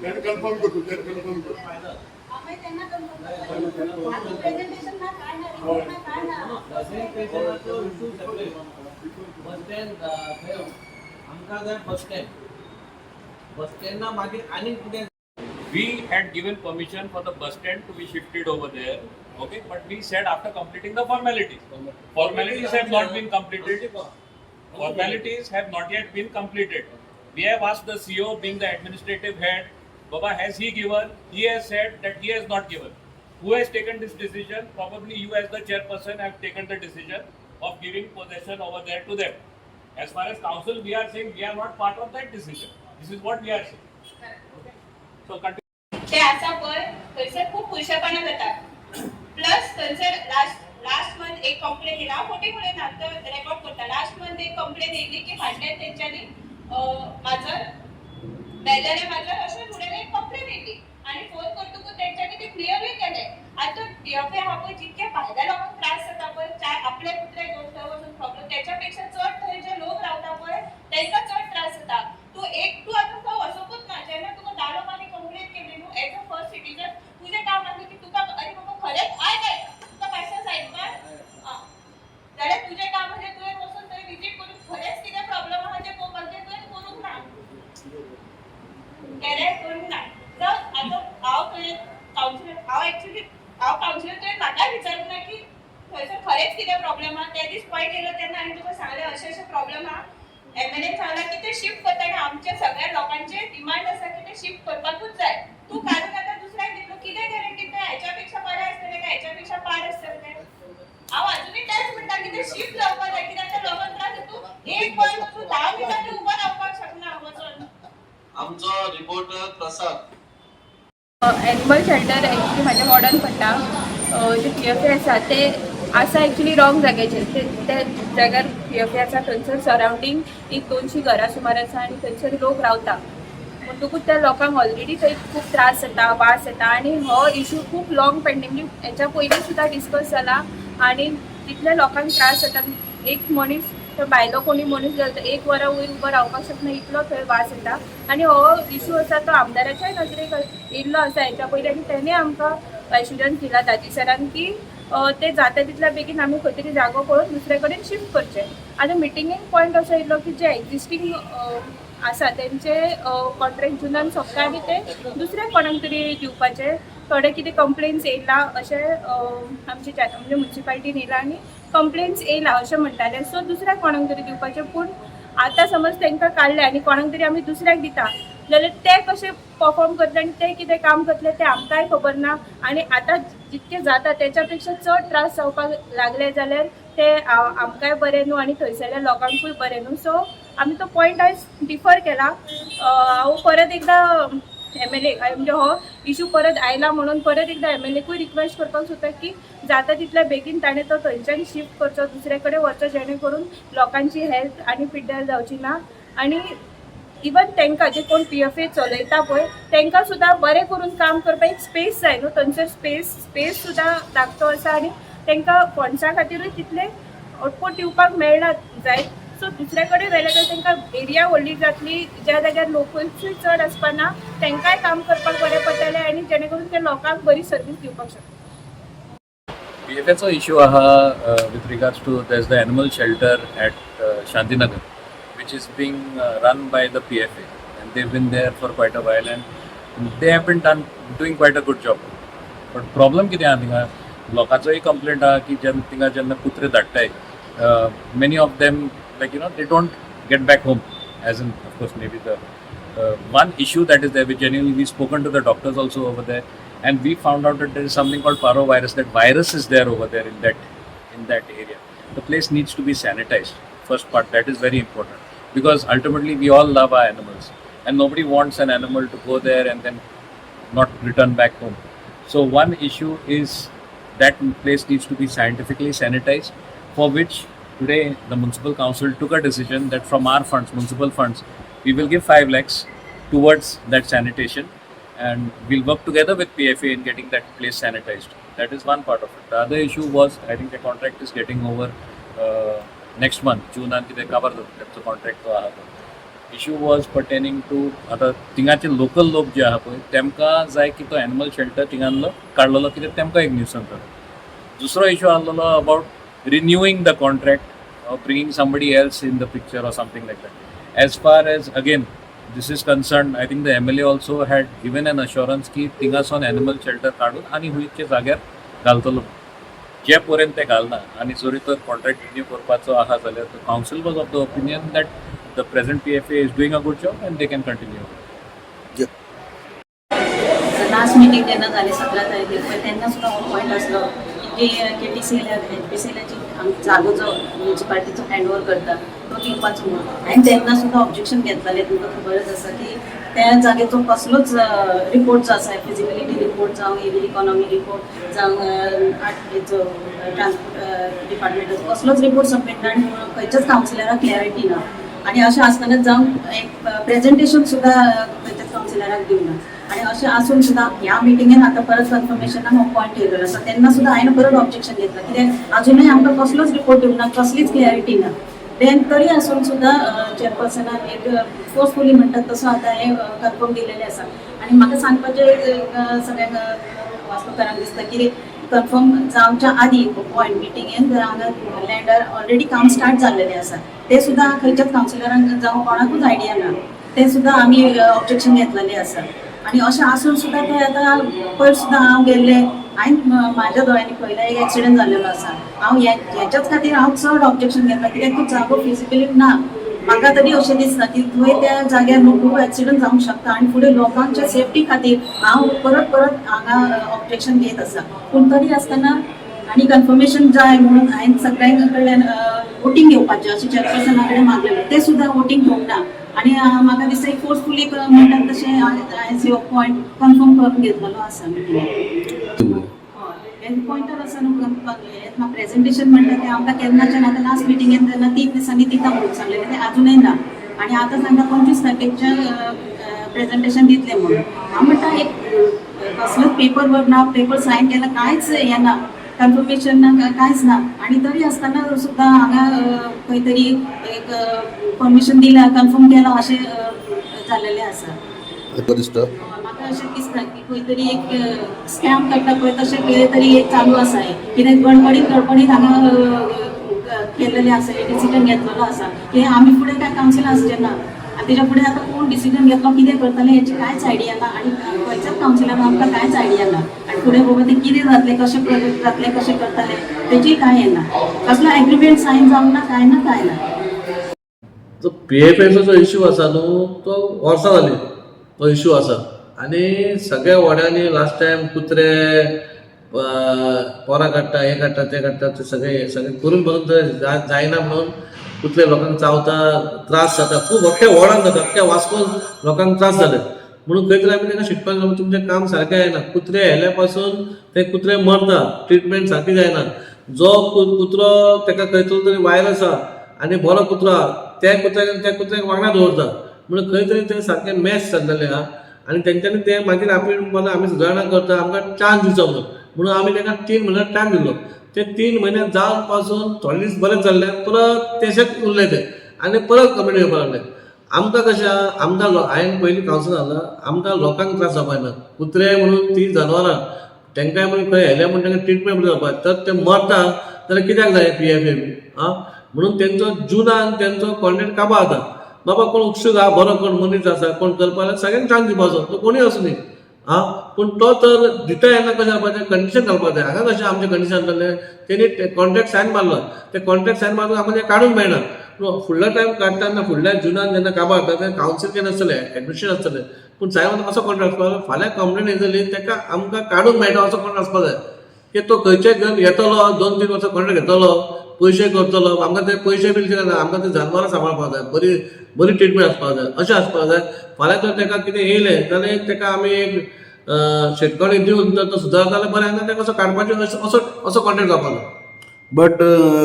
त्याने कन्फर्म करतो, त्याने कन्फर्म करतो. आम्ही त्यांना कन्फर्म करतो. प्रेझेंटेशन ना, काय ना, रिपोर्ट ना, काय ना. प्रेझेंटेशनाचो इशू सेपरेट. बस स्टँड थंय आमकां जाय बस स्टँड. बस स्टँडा मागीर आनीक कितें? We had given permission for the bus stand to be shifted over there, okay, but we said after completing the formalities. Formalities have not been completed. Formalities have not yet been completed. We have asked the CO, being the administrative head, Baba, has he given? He has said that he has not given. Who has taken this decision? Probably you as the chairperson have taken the decision of giving possession over there to them. As far as council, we are saying we are not part of that decision. This is what we are saying. Okay? So continue. ते आसा पळय, थंयसर खूप पुरुशेपणां जातात. Plus थंयसर last last month एक complain येयली. हांव फोटी उलयना, तो रेकॉर्ड करता. लास्ट मंथ एक कंप्लेन येयली की फाटल्यान तेंच्यांनी माजर मेल्लेलें, माजर अशें फुडें एक कंप्लेन येयली आनी फोन करतकूच तेंच्यांनी ते क्लियरूय केलें. आतां पीएफए आहा पळय, जितके भायल्या लोकांक त्रास जाता पळय, चार आपले कुत्रे घेवन थंय वचून प्रॉब्लम, त्याच्या पेक्षा चड थंय जे लोक रावता पळय तेंकां चड त्रास जाता. तूं एक तूं आतां थंय वचोकूच ना. जेन्ना तुका धा लोकांनी कंप्लेन केली न्हू, एज अ फर्स्ट सिटीजन तुजें काम आसलें की तुका, अरे बाबा, खरेंच आयक आयक, तुका पायसास आयकपाक जाल्यार तुजें काम म्हणजे तुवें वचून थंय विजीट करून खरेंच कितें प्रॉब्लम आहा तें पळोवपाक जाय. तुवें करूंक ना, केलें, करूंक ना. जावं, आतां हांव थंय कावन्सिलर, हांव एक्चुली हांव कावन्सिलर. तुवें म्हाकाय विचारूंक ना की थंयसर खरेंच कितें प्रॉब्लम आहा. ते दीस पॉयंट येयलो तेन्ना हांवें तुका सांगलें, अशें अशें प्रॉब्लम आहा. एमएलए सांगलां की ते शिफ्ट करता आनी आमच्या सगळ्या लोकांचे डिमांड आसा की ते शिफ्ट करपाकूच जाय. तूं काडून आतां दुसऱ्याक दितलो, कितें गॅरंटी तें हेच्या पेक्षा बरें आसतलें काय हेच्या पेक्षा पाड आसतलें तें? हांव अजुनूय तेंच म्हणटा की ते शिफ्ट जावपाक जाय, कित्याक ते लोकांक त्रास. तूं एक वर वचून 10 मिनटां तूं उबो रावपाक शकना वचोन. आमचो रिपोर्टर प्रसाद. एनिमल शेल्टर एक्चुली म्हाज्या वॉर्डान पडटा. जे पीएफए आसा ते आसा एक्चुली रॉंग जाग्याचेर. ते त्या जाग्यार पीएफए आसा थंयसर सरावंडींग एक 200 घरां सुमार आसा आनी थंयसर लोक रावता. म्हणटकूच त्या लोकांक ऑलरेडी थंय खूब त्रास जाता, वास येता आनी हो इशू खूब लॉंग पेंडींग, हेच्या पयलीं सुद्दां डिस्कस जाला आनी तितल्या लोकांक त्रास जाता. एक मनीस थंय भायलो कोणी मनीस जाल्यार तो एक वरां वयर उबो रावपाक शकना, इतलो थंय वास येता. आनी हो इशू आसा तो आमदाराच्याय नजरेक येयल्लो आसा हेच्या पयलीं आनी तेणें आमकां एश्युरन्स दिला दाजी सरान की ते जाता तितल्या बेगीन आमी खंय तरी जागो पळोवन दुसरे कडेन शिफ्ट करचे. आतां मिटिंगेक पॉयंट असो येयलो की जे एग्जिस्टींग आसा तेंचे कॉन्ट्रॅक्ट जुनान सोंपता आनी ते दुसऱ्या कोणाक तरी दिवपाचे. थोडे कितें कंप्लेन्स येयला अशें आमचे म्हणजे मुन्सिपाल्टीन येयला आनी कंप्लेन्स येयला अशें म्हणटाले. सो दुसऱ्या कोणाक तरी दिवपाचें. पूण आतां समज तांकां काडले आनी कोणाक तरी आमी दुसऱ्याक दिता जाल्यार ते कशे परफॉर्म करतले आनी ते कितें काम करतले तें आमकांय खबर ना. आनी आतां जितके जाता तेच्या पेक्षा चड त्रास जावपाक लागले जाल्यार ते आमकांय बरें न्हू आनी थंयसरल्या लोकांकूय बरें न्हू. सो आमी तो पॉयंट आयज डिफर केला. हांव परत एकदां एमएलए, म्हणजे हो इशू परत आयला म्हणून परत एकदां एमएलएकूय रिक्वेस्ट करपाक सोदता की जाता तितल्या बेगीन ताणें तो थंयच्यान शिफ्ट करचो, दुसरे कडेन व्हरचो, जेणे करून लोकांची हेल्थ आनी पिड्ड्यार जावची ना. आनी इवन तांकां जे कोण पीएफए चलयता पळय तांकां सुद्दां बरें करून काम करपाक एक स्पेस जाय न्हू. थंयसर स्पेस स्पेस सुद्दां धाकटो आसा आनी तांकां फंड्सा खातीरूय तितले आउटपूट दिवपाक मेळना जायत. सो दुसऱ्या कडेन व्हेलें जाल्यार तांकां एरिया व्हडली जातली, ज्या जाग्यार लोकूय चड आसपा ना, तांकांय काम करपाक बरें पडटलें आनी जेणे करून ते लोकांक बरी सर्वीस दिवपाक शकता. PFAचो इश्यू आहा with regards to there's the animal shelter at Shantinagar, which is being run by the PFA, and they've been there for quite a while and they have been done doing quite a good job. But problem कितें आहा, थिंगा लोकांचोय complaint आहा की जेन्ना थिंगा जेन्ना कुत्रे धाडटाय, many of them, like, they don't get back home. As in, of course, maybe the one issue that is there, we genuinely, we spoken to the doctors also over there and we found out that there is something called parvovirus. That virus is there over there in that area. The place needs to be sanitized, first part. That is very important because ultimately we all love our animals and nobody wants an animal to go there and then not return back home. So one issue is that place needs to be scientifically sanitized, for which today the municipal council took a decision that from our funds, municipal funds, we will give 5 lakhs towards that sanitation and we'll work together with PFA in getting that place sanitized. That is one part of it. The other issue was, I think the contract is getting over next month, June, and they cover the contract. Issue was pertaining to आतां थिंगाचे local लोक जे आहा पळय तेमकां जाय की तो animal shelter थिंगांतलो काडलेलो कित्याक तेमकां एक न्यूसन्स जाता. दुसरो issue आहलेलो about renewing the contract or bringing somebody else in the picture or something like that. As far as again this is concerned, I think the MLA also had given an assurance की थिंगासून animal shelter काडून आनी हुंयच्या जाग्यार घालतलो. जे पर्यंत ते घालना आनी जरी तर कॉन्ट्रॅक्ट रिन्यू करपाचो आहा जाल्यार the council was of the opinion that the present PFA is doing a good job and they can continue. Last meeting जेन्ना जाली 17 तारखेर पळय तेन्ना सुद्दां हो पॉयंट आसलो की K T C L H P C एलाची जागो जो म्युनिसिपालिटीचो हँड ओवर करता तो दिवपाचो म्हणून हांवें तेन्ना सुद्दां ऑब्जेक्शन घेतलेलें. तुमकां खबरच आसा की त्या जागेचो कसलोच रिपोर्ट जो आसा, फिजिबिलिटी रिपोर्ट जावं, इकॉनॉमी रिपोर्ट जावं, आर्ट हेचो ट्रान्सपोर्ट डिपार्टमेंटाचो कसलोच रिपोर्ट सबमीट ना आनी खंयच्याच कावन्सिलराक क्लॅरिटी ना. आनी अशें आसतना जावं एक प्रेजेंटेशन सुद्दां खंयच्याच कावन्सिलराक दिवना आनी अशें आसून सुद्दां ह्या मिटिंगेन आतां परत कन्फर्मेशनाक हो पॉयंट येयलेलो आसा. तेन्ना सुद्दां हांवें परत ऑब्जेक्शन घेतलां कित्याक अजुनूय आमकां कसलोच रिपोर्ट दिवना, कसलीच क्लॅरिटी ना. देन तरी आसून सुद्दां चेअरपर्सनान एक फोर्सफुली म्हणटात तसो आतां हें कन्फर्म दिलेलें आसा. आनी म्हाका सांगपाचें सगळ्यांक वास्कोकारांक दिसता की कन्फर्म जावच्या आदी पॉयंट मिटिंगेन जर हांगा लँडार ऑलरेडी काम स्टार्ट जाल्लेलें आसा, तें सुद्दां खंयच्याच कावन्सिलरांक जावं कोणाकूच आयडिया ना, तें सुद्दां आमी ऑब्जेक्शन घेतलेलें आसा. आनी अशें आसून सुद्दां ते आतां पयर सुद्दां हांव गेल्लें, हांवें म्हाज्या दोळ्यांनी पळयलें एक एक्सिडंट जाल्लेलो आसा. हांव हेच्याच खातीर हांव चड ऑब्जेक्शन घेतलां कित्याक तो जागो फिजिबिलिटी ना. म्हाका तरी अशें दिसता की थंय त्या जाग्यार न्हू खूब एक्सिडंट जावंक शकता आनी फुडें लोकांच्या सेफ्टी खातीर हांव परत परत हांगा ऑब्जेक्शन घेत आसा. पूण तरी आसतना आनी कन्फर्मेशन जाय म्हणून हांवें सगळ्यां कडल्यान वोटींग घेवपाचें अशें चेअरपर्सना कडेन मागलेलें, तें सुद्दां वोटींग घेवंक ना. आनी म्हाका दिसता एक फोर्सफुली म्हणटात तशें हांवें हो पॉयंट कन्फर्म करून घेतलेलो आसा मिटिंगेक. हय, पॉयंटार आसा न्हू. ना प्रेजेंटेशन म्हणटा तें आमकां केन्नाच्यान आतां लास्ट मिटिंगेन तेन्ना 3 दिसांनी दिता म्हणून सांगलेलें, तें आजुनय ना. आनी आतां सांगता 25 तारखेच्या प्रेजेंटेशन दितलें म्हणून. हांव म्हणटा एक कसलोच पेपर वर्क ना, पेपर सायन केला, कांयच हें ना, कन्फर्मेशन ना, कांयच ना. आनी तरी आसतना सुद्दां हांगा खंय तरी एक परमिशन दिला, कन्फर्म केला अशें जाल्लेलें आसा. दिसता. म्हाका अशें दिसता की खंय तरी एक स्कॅम करता पळय तशें कितें तरी एक चालू आसा. हें कितें गडबडीत गडबडीत हांगा केल्लेलें आसा, डिसिजन घेतलेलो आसा की आमी फुडें काय कावन्सिल आसचें ना. आनी तेच्या फुडें आतां कोण डिसिजन घेतलो, कितें करतलें हेची कांयच आयडिया ना आनी खंयच्याच कावन्सिलराक आमकां कांयच आयडिया ना. आनी फुडें बाबा तें कितें जातलें, कशें प्रोजेक्ट जातलें, कशें करतलें तेची कांय हें ना, कसलो एग्रीमेंट सायन जावंक ना, कांय ना, कांय ना. जो पी एफ एचो जो इशू आसा न्हू, तो वर्सां जाली तो इशू आसा आनी सगळ्या वाड्यांनी लास्ट टायम कुत्रे पोरां काडटा, हें काडटा, तें काडटा, ते सगळे सगळे करून पसून थंय जायना म्हणून कुत्रे लोकांक चावता, त्रास जाता खूब. अख्ख्या वॉर्डान जाता, अख्ख्या वास्कोन लोकांक त्रास जाले म्हणून खंय तरी आमी तांकां शिकपाक जाय. तुमचें काम सारकें जायना, कुत्रे हेल्या पासून ते कुत्रे मरता, ट्रिटमेंट सारकी जायना. जो कुत्रो ताका खंय तरी वायरस आसा आनी बरो कुत्रो आहा, त्या कुत्र्याक वांगडा दवरता. म्हणून खंय तरी ते सारकें मॅस जाल्लेलें आहा आनी तेंच्यांनी ते मागीर आमी म्हणलें आमी सुदारणा करता, आमकां चान्स दिवचो म्हणून. म्हणून आमी तांकां 3 म्हयने टायम दिल्लो. ते 3 म्हयने जावन पासून थोडे दीस बरें चल्ले, परत तशेंच उरले ते आनी परत कंप्लेन येवपाक लागले. आमकां कशें आहा, आमकां हांवें पयलीं कावन्सिल जालां, आमकां लोकांक त्रास जावपाक जायना. कुत्रे म्हणून ती जनावरां, तांकांय म्हणून खंय हेले म्हणून तांकां ट्रिटमेंट जावपाक जाय. तर ते मरता जाल्यार कित्याक जाय पी एफ ए? आं, म्हणून तेंचो जुनान तेंचो कॉन्ट्रेक्ट काबार जाता. बाबा कोण उत्सूक आहा, बरो कोण मनीस आसा, कोण करपाक जाल्यार सगळ्यांक चान्स दिवपाचो, तो कोणूय आसूं न्ही. आं, पूण तो तर दिता येना, कशें जावपाचें? कंडिशन घालपाक जाय. हांगा कशें आमचें कंडिशन जालें, तेणी कॉन्ट्रेक्ट सायन मारलो, ते कॉन्ट्रेक्ट सायन मारून आमकां तें काडूंक मेळना. फुडलो टायम काडटा, फुडल्या जुनान जेन्ना काबार जाता तेन्ना कावन्सील केन्ना आसतलें, एडमिनिस्ट्रेशन आसतलें. पूण सायन असो कॉन्ट्रेक्ट आसपाक जाय, फाल्यां कंप्लेन येतली ताका आमकां काडूंक मेळटा असो कॉन्ट्रेक्ट आसपाक जाय की तो खंयच्याय घेवन येतलो, 2-3 वर्सां कॉन्ट्रेक्ट घेतलो, पयशे करतलो. आमकां ते पयशे बील कितें ना, आमकां ते जनावरां सांबाळपाक जाय, बरी बरी ट्रिटमेंट आसपाक जाय, अशें आसपाक जाय. फाल्यां जर ताका कितें येयलें जाल्यार एक ताका आमी एक शेतकरी दिवन जर तो सुदारता जाल्यार बरें ना, ताका असो काडपाचें, असो असो कॉन्ट्रेक्ट जावपाक जाय. बट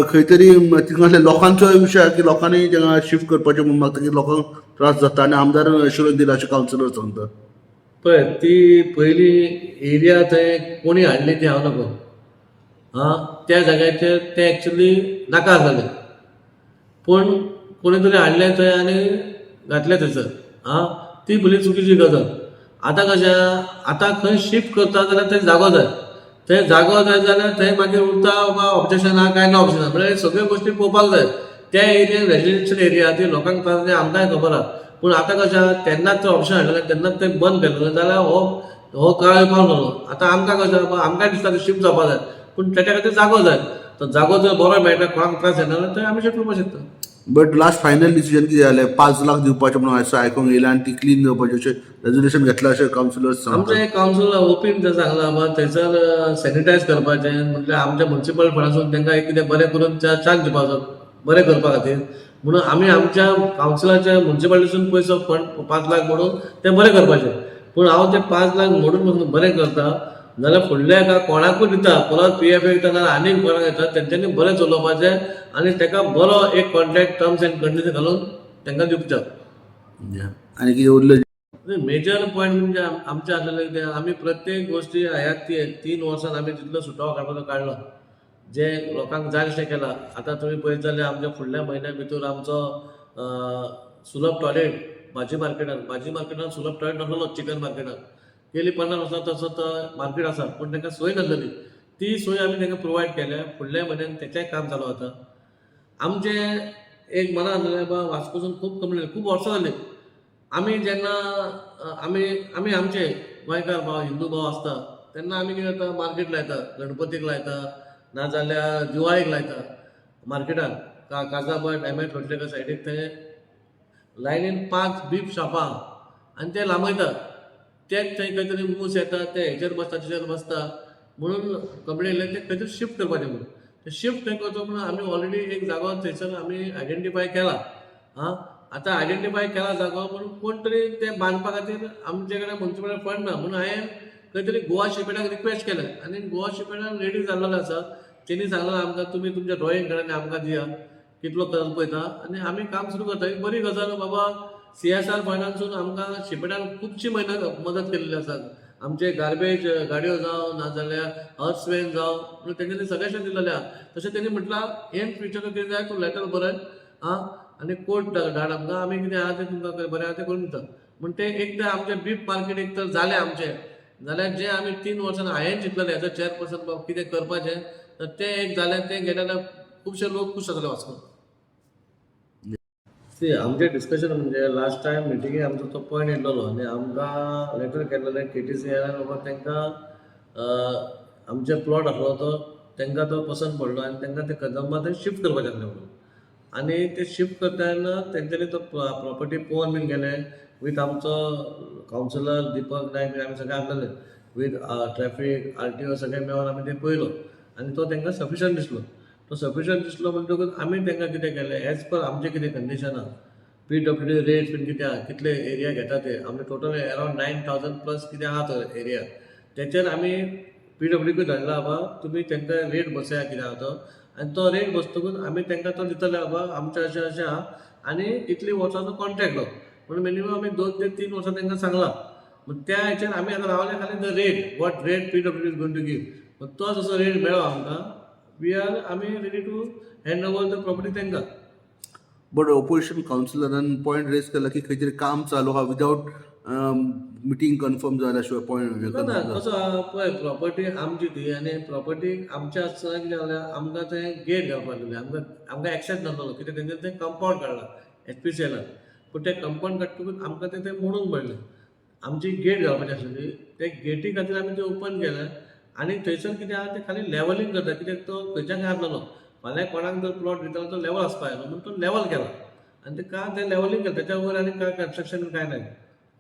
खंय तरी थिंगासरल्या लोकांचो विशय आहा की लोकांनी तांगा शिफ्ट करपाचें म्हणून मागता की लोकांक त्रास जाता आनी आमदारान एश्युरन्स दिला अशें कावन्सिलर सांगता. पळय, ती पयली एरिया थंय कोणी हाडली ती हांव नको. आं, त्या जाग्याचेर ते एक्चुली नाका आसलेले, पूण कोणी तरी हाडलें थंय आनी घातले थंयसर. आं, ती पयली चुकीची गजाल. आतां कशें आहा, आतां खंय शिफ्ट करता जाल्यार थंय जागो जाय. थंय जागो जाय जाल्यार थंय मागीर उरता वा ऑब्जेक्शन आहा काय ना ऑब्जेक्शन आहा, म्हणल्यार सगळ्यो गोश्टी पळोवपाक जाय. त्या एरियान रेजिडेन्शियल एरिया, ती लोकांक त्रास जाता आमकांय खबर आहा. पूण आतां कशें आहा, तेन्नाच तें ऑप्शन हाडलेलें, तेन्नाच तें बंद केलेलें जाल्यार हो हो काळ पावलो. आतां आमकां कशें आहा, आमकांय दिसता तें शिफ्ट जावपा जाय, पूण तेच्या खातीर जागो जाय. तो जागो जर बरो मेळटा, कोणाक त्रास येना जाल्यार थंय आमी शिफ्ट करपाक शकता. बट लास्ट फायनल डिसिजन कितें जालें? 5 लाख दिवपाचें म्हणून असं आयकूंक येयलें आनी ती क्लीन जावपाचें अशें रेजोल्युशन घेतलां अशें कावन्सिलर्स सांगतात. आमचें कावन्सिल ओपीन जर सांगलां बाबा थंयसर सॅनिटायज करपाचें म्हटल्यार आमच्या मुन्सिपल फंडासून तांकां एक कितें बरें करून चार्ज दिवपाचो बरें करपा खातीर म्हणून आमी आमच्या कावन्सिलाच्या मुन्सिपालिटीसून पयसो फंड 5 लाख मोडून तें बरें करपाचें. पूण हांव ते 5 लाख मोडून पसून बरें करता जाल्यार फुडल्या एका कोणाकूय दिता, परत पीएफ दिता नाल्यार आनीक कोणाक दिता, तेंच्यांनी बरें चलोवपाचें आनी ताका बरो एक कॉन्ट्रॅक्ट टर्म्स एंड कंडिशन घालून तांकां दिवचो. आनी कितें उरलें? मेजर पॉयंट म्हणजे आमचें आसलेलें कितें, आमी प्रत्येक गोश्टी ह्या 3 वर्सान आमी जितलो सुटावो काडपाचो काडलो, जे लोकांक जाय तशें केलां. आतां तुमी पळयत जाल्यार आमच्या फुडल्या म्हयन्या भितर आमचो सुलभ टॉयलेट भाजी मार्केटान, भाजी मार्केटान सुलभ टॉयलेट नासलेलो. चिकन मार्केटान गेली 50 वर्सां तसो तो मार्केट आसा, पूण तांकां सोय नासलेली. ती सोय आमी तांकां प्रोवायड केल्या. फुडल्या म्हयन्यान तेचेंय काम चालू जाता. आमचें एक मनान आसलेलें, बाबा वास्कोसून खूब कंप्लेन, खूब वर्सां जालीं. आमी जेन्ना आमी आमी आमचे गोंयकार भाव, हिंदू भाव आसता तेन्ना आमी कितें करता, मार्केट लायता, गणपतीक लायता नाजाल्यार दिवाळेक लायता मार्केटान. काजाबट एम एच लोटलेकर सायडीक थंय लायनीन पांच बीफ शॉपां आहा आनी ते लांबयतात. तेच थंय खंय तरी मूस येता, ते हेचेर बसता, तेचेर बसता म्हणून कंप्लेन येयले ते खंय तरी शिफ्ट करपाचें म्हणून. ते शिफ्ट खंय करचो म्हणून आमी ऑलरेडी एक जागो थंयसर आमी आयडेंटिफाय केला. आं, आतां आयडेंटिफाय केला जागो म्हणून कोण तरी ते बांदपा खातीर आमचे कडेन मुन्सिपल फंड ना म्हणून हांवें खंय तरी गोवा शिपयार्डाक रिक्वेस्ट केलें आनी गोवा शिपयार्डान रेडी जाल्लेलो आसा. तेणी सांगलें आमकां, तुमी तुमचें ड्रॉइंग काडा आनी आमकां दिया, कितलो खर्च पळयता आनी आमी काम सुरू करता. एक बरी गजाल बाबा, सीएसआर फंडांसून आमकां शिपयार्डान खुबशी म्हयन्याक मदत केल्ली आसा. आमचे गार्बेज गाडयो जावं नाजाल्यार हर्स वेन जावं, म्हणून तेंच्यांनी सजेशन दिलेलें आहा. तशें तेणी म्हटलां, इन फ्युचर कितें जाय तूं लेटर बरय आं आनी कोट धाड आमकां, आमी कितें आहा तें तुमकां बरें आहा तें करून दिता. म्हण तें एक तर आमचें बीफ मार्केट एक तर जालें आमचें, जाल्यार जें आमी 3 वर्सां हांवें चिंतलेलें एज अ चेअरपर्सन बाबा कितें करपाचें, तर तें एक जालें. तें गेलें जाल्यार खुबशे लोक खूश जातले वास्कोन. सी, आमचें डिस्कशन म्हणजे लास्ट टायम मिटिंगे आमचो तो पॉयंट येयल्लो आनी आमकां लेटर केल्लेलें केटीसीएलान, बाबा तांकां आमचे प्लॉट आसलो तो तांकां तो पसंत पडलो आनी तांकां ते कदंबा थंय शिफ्ट करपाचें आसलें म्हणून. आनी ते शिफ्ट करता तेन्ना तेंच्यांनी तो प्रॉपर्टी पळोवन बीन गेले विथ आमचो कावन्सिलर दीपक नायक बीन आमी सगळे आसलेले, विथ ट्रॅफीक आरटीओ सगळे मेळोन आमी ते पळयलो आनी तो तांकां सफिशंट दिसलो. तो सफिशंट दिसलो म्हणटकूच आमी तांकां कितें केलें, एज पर आमचें कितें कंडिशन आहा, पीडब्ल्यूडी रेट्स बीन कितें आहा, कितले एरिया घेता ते, आमचे टोटल अरावंड 9,000 प्लस कितें आहा तो एरिया, तेचेर आमी पीडब्ल्यूडीकूय धाडला, बाबा तुमी तांकां रेट बसया कितें आहा तो. आनी तो रेट बसतकूच आमी तांकां तो दितले, बाबा आमचें अशें अशें आहा आनी इतली वर्सांचो कॉन्ट्रॅक्ट हो म्हणून मिनिमम आमी 2 ते 3 वर्सां तांकां सांगलां. मग त्या हेचेर आमी आतां रावले खाली the rate, what rate PWD is going to give. मग तो जसो रेट मेळ्ळो आमकां, we are आमी ready to hand over the property तांकां. बट ओपोजिशन कावन्सिलरान पॉयंट रेज केला की खंय तरी काम चालू आहा विदाउट मिटींग कन्फर्म जाल्या शिवाय पॉयंट. ना ना, कसो आहा पळय, प्रॉपर्टी आमची ती आनी प्रॉपर्टी आमच्या आसतना कितें जालें, आमकां थंय गेट घालपाक लागले. आमकां एक्सेस नासलो कित्याक तेंच्यानी तें कंपावंड काडला एचपीसीएलान. पूण तें कंपावंड काडटकूच आमकां तें थंय मोडूंक पडलें. आमची गेट घालपाची आसलेली, ते गेटी खातीर आमी तें ओपन केलें आनी थंयसर कितें आहा तें खाली लेवलिंग करता, कित्याक तो खंयच्यान खंय आसलेलो. फाल्यां कोणाक जर प्लॉट दिता तो लेवल आसपा जाय म्हणून तो लेवल केला आनी ते का तें लेवलिंग केलें, तेच्या वयर आनी काय कन्स्ट्रक्शन काय नाही.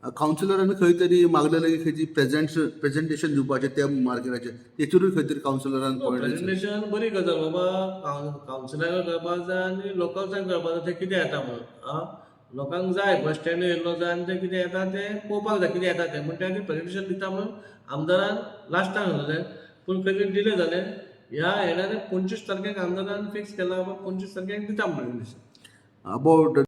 कावन्सिलरान खंय तरी मागलेलें की खंयची प्रेझेंटेशन दिवपाचें त्या मार्केटाचें, तेचेरूय खंय तरी कावन्सिलरान पॉयंट रेज. प्रेझेंटेशन बरी गजाल बाबा, कावन्सिलराक कळपाक जाय आनी लोकल्सांक कळपाक जाय तें कितें येता म्हणून. आं, लोकांक जाय बस स्टँड येयल्लो जाय आनी तें कितें येता तें पळोवपाक जाय, कितें येता तें. म्हण त्या खातीर प्रेझेंटेशन दिता म्हणून आमदारान लास्टाक सांगलेलें, पूण खंय तरी डिले जालें. ह्या येणारे 25 तारखेक आमदारान फिक्स केला, बाबा 25 तारखेक दिता म्हणून प्रेझेंटेशन. अबाउट